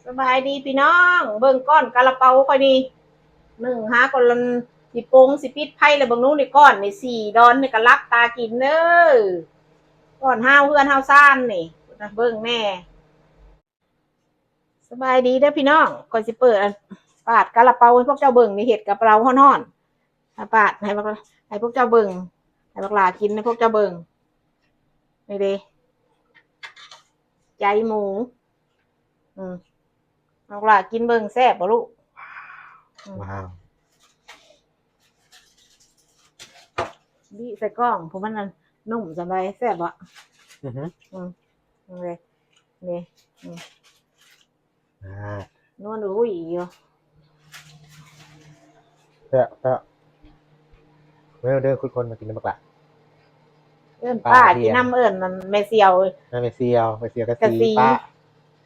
ສະບາຍດີພີ່ນ້ອງ ເບິ່ງກ້ອນກາລາເປົາຂ້ອຍນີ້ ໜຶ້ງຫາກ່ອນ ຊິປົງ ຊິປິດໄຟແລ້ວ ເບິ່ງດູນີ້ ກ້ອນນີ້ ສີ່ດອນນີ້ ກະຫຼັບຕາກິນເດີ ກ້ອນຮາວເຮືອນຮາວຊານນີ້ ເບິ່ງແດ່. ສະບາຍດີເດີພີ່ນ້ອງ ຂ້ອຍຊິເປີດອັນ ປາດກາລາເປົາໃຫ້ພວກເຈົ້າເບິ່ງນີ້ ເຮັດກາລາເປົາຮ້ອນໆ ມາປາດໃຫ້ພວກ ໃຫ້ພວກເຈົ້າເບິ່ງ ໃຫ້ບັກຫຼ້າກິນໃຫ້ພວກເຈົ້າເບິ່ງ ນີ້ເດ້ ໃຈໝູ ອືມ ບັກຫຼ້າກິນເບິ່ງ ແຊບບໍ່ລູກ? ອືມ ວ້າວ ບີໃສ່ກ້ອງ ຜູ້ມັນນັ້ນ ນຸ້ມສ່ຳໃດ ແຊບບໍ່? ອືຮຶ ອືມ ນີ້ເດ້ ນີ້ ອືມ ອ່າ ນວນອຸ້ຍຢູ່ ແຊບ ແຊບ ເດີ ເດີ ທຸກຄົນມາກິນນຳບັກຫຼ້າ ເອີ້ນປ້າກິນນຳ ເອີ້ນແມ່ສ່ຽວ ແມ່ສ່ຽວ ແມ່ສ່ຽວກະສີ ກະສີ ປ້າ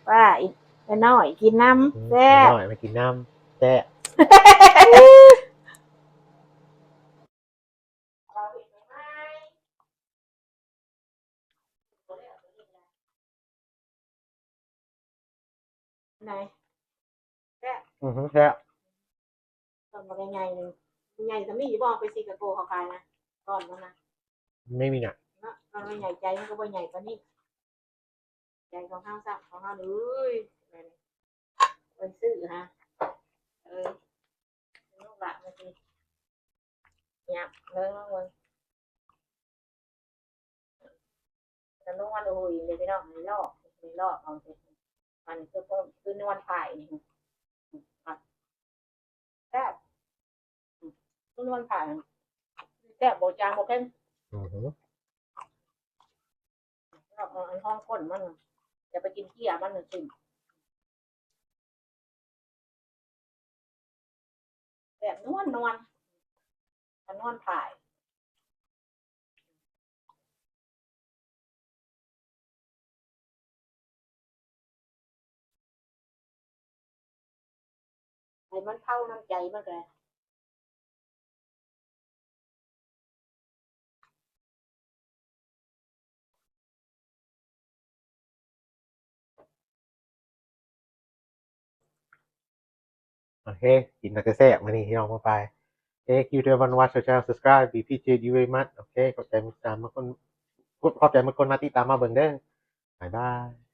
ປ້າ ອີນ້ອຍກິນນຳ ອືມ ແຊບ ອີນ້ອຍມາກິນນຳ ແຊບ. ໄດ້ ແຊບ ອືຮຶ ແຊບ ຕອນບັກໃຫຍ່ໆ ໜຶ່ງ ໃຫຍ່ສ່ຳນີ້ຢູ່ບໍ່? ໄປຊີກາໂກເຂົາຂາຍນະ ຕອນນັ້ນນະ ໄມ່ມີນະ ເນາະ ຕອນໃຫຍ່ໃຈມັນກໍບໍ່ໃຫຍ່ປານນີ້ ໃຈຂອງເຮົາຊ້ຳ ຂອງເຮົາເອີຍ ໄປຊື້ຫາ ເອີຍ ລູກຫຼານມາຊິຫຍັບເບິ່ງ ລອງເບິ່ງ ກະນວນອຸ້ຍເດ້ພີ່ນ້ອງ ນີ້ລອກ ນີ້ລອກເອົາ ອັນນີ້ຄື ຄືນວນພາຍນີ້ ແຊບ ຄືນວນພາຍ ແຊບ ບໍ່ຈາງບໍ່ເຄັມ ອືຮຶ ລອກເອົາອັນຮອງກົ້ນມັນ ຢ່າໄປກິນເຈ້ຍມັນ ມັນເຄັມ. ແບບນວນໆ ກະນວນພາຍ ໃຫ້ມັນເຜົານ້ຳໃຈມັນກະ ໂອເຄ ກິນແລ້ວກະແຊບມື້ນີ້ພີ່ນ້ອງປ້ອງປາຍ. Thank you to everyone watch the channel, subscribe, we appreciate you very much. ໂອເຄ ຂອບໃຈໝົດທຸກຄົນ ຂອບໃຈໝົດທຸກຄົນມາຕິດຕາມມາເບິ່ງເດີ ບາຍບາຍ.